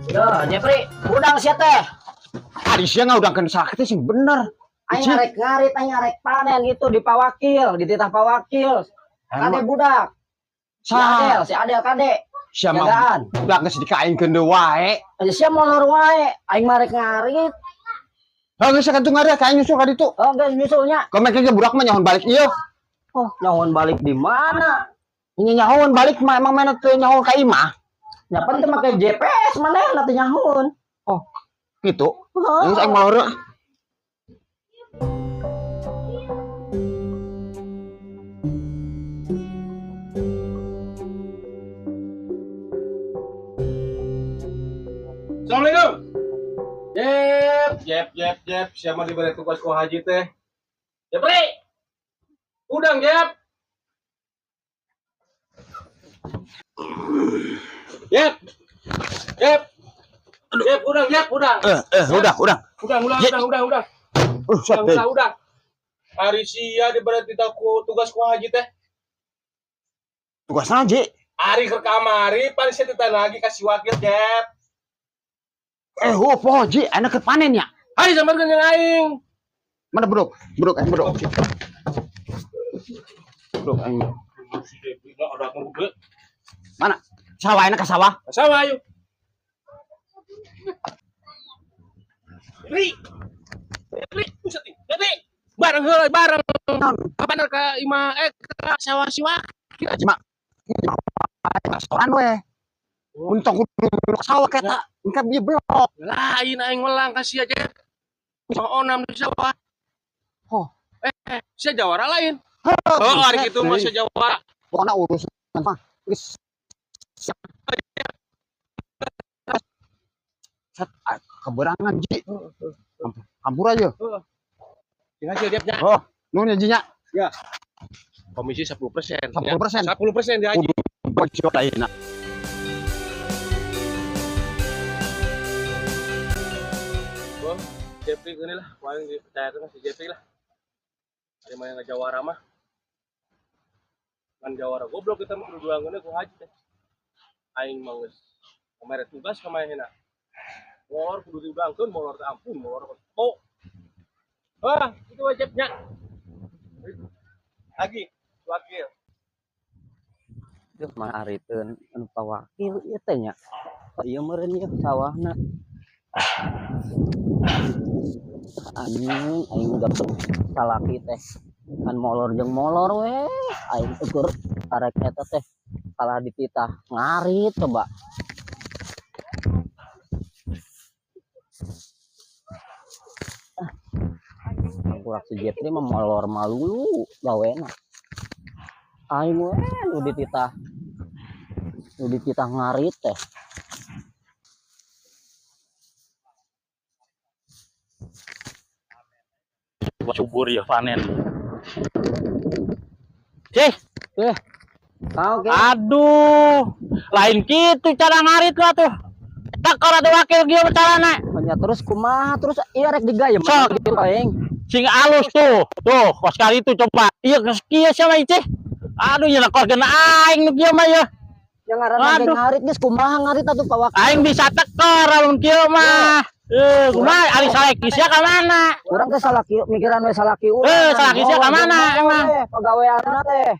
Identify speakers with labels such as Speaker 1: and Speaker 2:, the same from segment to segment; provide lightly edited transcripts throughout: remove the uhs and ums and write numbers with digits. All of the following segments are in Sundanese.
Speaker 1: Yo, Jepri, udang sia teh.
Speaker 2: Ari sia ngaudangkeun salaki teh sing bener.
Speaker 1: Aing ngarek ngarit, aing ngarek panen itu di Pawakil, di titah Pawakil. Kade budak. Si Adel, si Adel kade.
Speaker 2: Sia mah
Speaker 1: Jagaan.
Speaker 2: budak geus dikaingkeun deui wae.
Speaker 1: Aja sia molor wae, aing marek ngarit.
Speaker 2: Heuh, geus sakantung ngarit ka aing nyusul ka ditu.
Speaker 1: Oh, geus nyusulnya.
Speaker 2: Komek ge budak mah nyahoan balik ieu.
Speaker 1: Oh, nyahoan balik di mana?
Speaker 2: Nya nyahoan balik mah emang mana teu nyahoan ka imah.
Speaker 1: Nya pan teu make GPS manehna teu nyahoan.
Speaker 2: Oh, gitu.
Speaker 1: Heeh.
Speaker 2: Geus aing molor.
Speaker 3: Assalamualaikum. Jep, Jep, Jep, Jep. Siapa diberi tugas ku haji teh? Jepri. Udang, Jep. Jep. Jep. Jep, udang, Jep, udang.
Speaker 2: Udah, udah.
Speaker 3: Udang, udang,
Speaker 2: Jep.
Speaker 3: udang, udang, udang.
Speaker 2: Set,
Speaker 3: Udang, udang, udang. Hari sia diberi ku tugas ku haji teh.
Speaker 2: Tugas haji.
Speaker 3: Ari ke kamari, paling saya ditanya lagi kasih wakil, Jep.
Speaker 2: Oh, poho ji, anak keur panen ya.
Speaker 3: Hari sambar jeung aing.
Speaker 2: Mana beduk? Beduk, aing beduk. Beduk aing. Mana? Sawah enak ke sawah?
Speaker 3: Sawah ayo. Ri. Ri, buset nih. Ri. Bareng heula bareng. Kapan ka imah ka sawah si wakil.
Speaker 2: Haji mah. Restoran we. Untung kudu ke sawah eta. Engke ieu blok.
Speaker 3: Lain aing melang ka sia aja. Sama onam di sawah.
Speaker 2: Oh.
Speaker 3: Sia jawara lain. Oh, hari gitu mah sia jawara.
Speaker 2: Pokoknya urusan mah geus set keberangan ji. Ampura aja.
Speaker 3: Sing hasil dia nya.
Speaker 2: Oh, nuhun ya ji nya.
Speaker 3: Ya. Komisi 10%.
Speaker 2: 10%.
Speaker 3: 10% dia haji.
Speaker 2: Bocor ayeuna.
Speaker 3: Oh, Jepri gini lah, paling dipercayakan si Jepri lah. Ada main ngajawara mah. Ngan jawara goblok kita mah kudu duangeun ku haji teh. Aing mah geus kemarin tugas kemarin heuna. Molor kudu diudangkeun, molor teh ampun, molor oh. Wah, itu wajibnya. Lagi, wakil.
Speaker 1: Duh, mah ariteun anu pawakil ieu teh nya. Ieu meureun ieu sawahna. Anjing, aing gabung salaki teh. Kan molor jeung molor we. Aing ukur arek eta teh kalah dititah ngarit coba. Kurang si Jepri mah molor malulu gawena. Aing we nu dititah. Nu dititah ngarit teh.
Speaker 4: Subur ya panen. Cih,
Speaker 1: Oke.
Speaker 4: Aduh, lain gitu cara ngarit lah tuh. Tekor atuh wakil kieu carana.
Speaker 1: Nya terus kumaha terus ieu rek digayem.
Speaker 4: Sok.
Speaker 1: Gitu aing.
Speaker 4: Sing alus tuh. Tuh, kos kali itu coba. Iya geus kieu sia mah cih. Aduh, nya kos kena aing nu kieu mah ya.
Speaker 1: Yang ngaranna ge
Speaker 4: Aduh.
Speaker 1: ngarit geus kumaha ngarit atuh Pak Wakil.
Speaker 4: Aing bisa tekor lamun kieu mah. Kumaha ari salaki sia ka mana?
Speaker 1: Urang teh salaki mikiran we salaki urang.
Speaker 4: Salaki sia ka mana emang?
Speaker 1: Pagaweanna teh.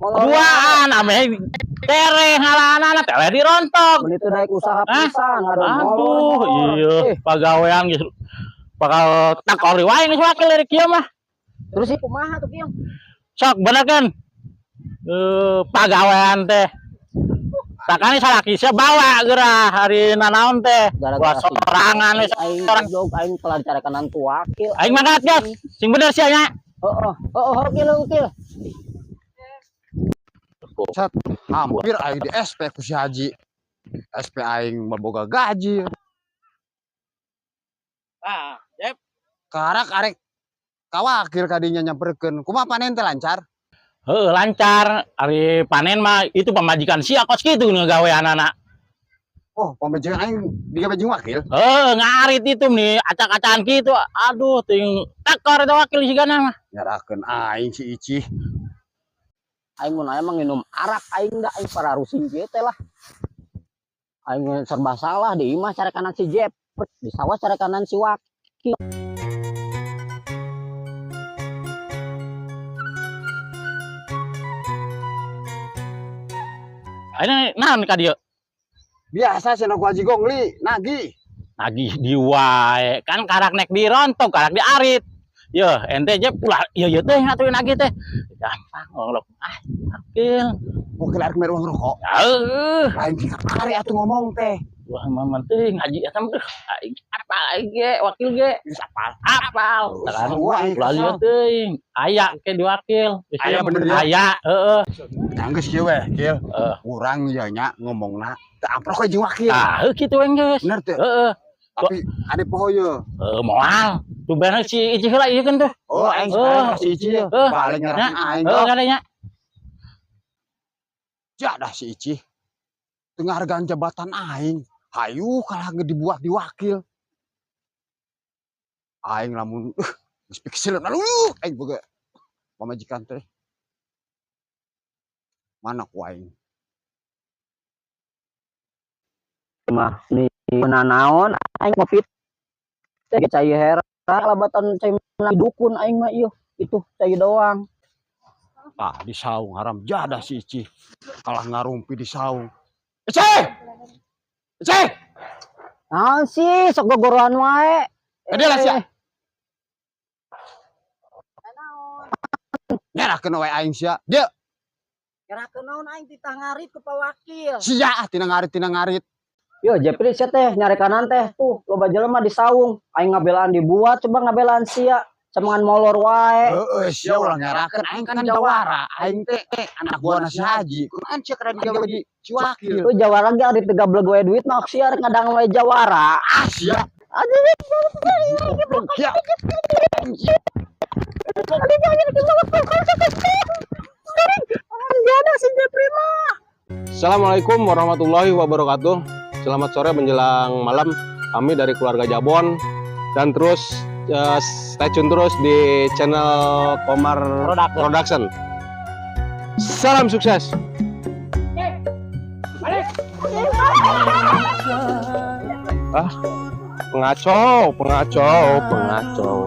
Speaker 1: Molor
Speaker 4: Duaan ame tereh ngalahanana teh dirontok.
Speaker 1: Mun itu naik usaha
Speaker 4: Hah?
Speaker 1: pisan, aduh,
Speaker 4: Aduh,
Speaker 1: molor.
Speaker 4: iya, pagawean geus bakal tekor wae geus wakil dari kieu mah.
Speaker 1: Terus sih kumaha tuh kieu?
Speaker 4: Sok bener kan? Pagawean teh. Sakane salaki sia bawa geurah hari nanaon teh.
Speaker 1: Gara-gara
Speaker 4: Wah, sorangan we
Speaker 1: aing
Speaker 4: sorangan.
Speaker 1: jog aing telah dicarekan tu wakil.
Speaker 4: Aing mangkat gas. Sing bener sia nya.
Speaker 1: Heeh, heeh, wakil wakil.
Speaker 2: Set, hampir aing di SP ku si Haji. SP aing boga gaji.
Speaker 4: Ah, Jep.
Speaker 2: Karak arek kawakil kadinya nyamperkeun. Kumaha panen teh lancar?
Speaker 4: Heuh, lancar. Ari panen mah itu pamajikan sia kos kitu nu gaweanana.
Speaker 2: Oh, pamajikan aing digawe jeung wakil.
Speaker 4: Heuh, ngarit itu nih acak-acakan kitu. Aduh, ting tekor eta wakil sigana mah.
Speaker 2: Nyarakeun aing si Ici.
Speaker 1: Aing mun aya mah nginum arak aing da aing pararusing kieu teh lah. Aing serba salah di imah carekanan si Jep, di sawah carekanan si Wakil.
Speaker 4: Ayeuna naon ka dieu?
Speaker 2: Biasa cenah ku Haji Gongli, nagih.
Speaker 4: Nagih di wae. Kan karak nek dirontok, karak diarit. Yeuh, ente Jep ulah ieu ieu teh atuh nagih teh. Gampang ngolok. Ah, wakil.
Speaker 2: Wakil arek mere uang rokok.
Speaker 4: Heuh.
Speaker 2: Lain ti kamari atuh ngomong teh.
Speaker 4: Wah, mah penting haji eta mah aing apal aing ge wakil ge.
Speaker 2: Geus apal.
Speaker 4: Apal.
Speaker 2: Sarua aing
Speaker 4: Ulah lieu
Speaker 2: kesel.
Speaker 4: teuing. Aya ke di wakil.
Speaker 2: Aya bener ya?
Speaker 4: Aya, heeh.
Speaker 2: Geus kieu we, Kil.
Speaker 4: Heeh.
Speaker 2: Urang ieu nya ngomongna teu amprok we jeung wakil.
Speaker 4: Tah, heuh kitu we geus.
Speaker 2: Bener teu?
Speaker 4: Heeh.
Speaker 2: Tapi ade poho ye.
Speaker 4: Heeh, moal. Tuh bener si Ici heula ieu kan tuh.
Speaker 2: Oh, aing
Speaker 4: Oh.
Speaker 2: sekarang si Ici ye.
Speaker 4: Heeh.
Speaker 2: Balik nyerang aing.
Speaker 4: Heeh, kadenya.
Speaker 2: Jadah si Ici. Teu ngahargaan jabatan aing. Hayu kalah dibuat di wakil. Aing lamun geus pikir lalu aing boga pamajikan teh. Mana ku aing?
Speaker 1: Mah nih nanaon aing ngopi teh cai hera labatan cai menang dukun aing mah ieu itu cai doang.
Speaker 2: Ah, di saung haram jadah si Ici. Kalah ngarumpi di saung. Ici! Ici!
Speaker 1: Naon sih sok gogoroan wae.
Speaker 2: Kadieu lah sia. Nyerahkeun we aing sia. Dieu.
Speaker 1: Nyerahkeun naon aing titah ngarit ke Pak Wakil.
Speaker 2: Sia ah tina ngarit tina ngarit.
Speaker 1: Yo Jepri sia teh nyarekanan teh tuh loba jelema di saung aing ngabelaan dibuat coba ngabelaan sia semangan molor wae.
Speaker 2: Heeh, sia ulah nyerahkeun aing kan jawara. Aing teh anak buahna si Haji. Kumaha sia keren gawe di si wakil.
Speaker 1: Tuh jawara ge ari teu gablek wae duit mah sia rek ngadang wae jawara.
Speaker 2: Ah sia.
Speaker 1: Aduh.
Speaker 2: Sia.
Speaker 1: Ada si Jepri mah.
Speaker 3: Assalamualaikum warahmatullahi wabarakatuh. Selamat sore menjelang malam. Kami dari keluarga Jabon dan terus stay tune terus di channel Komar
Speaker 4: Production.
Speaker 3: Production. Salam sukses. Ah, pengacau, pengacau, pengacau.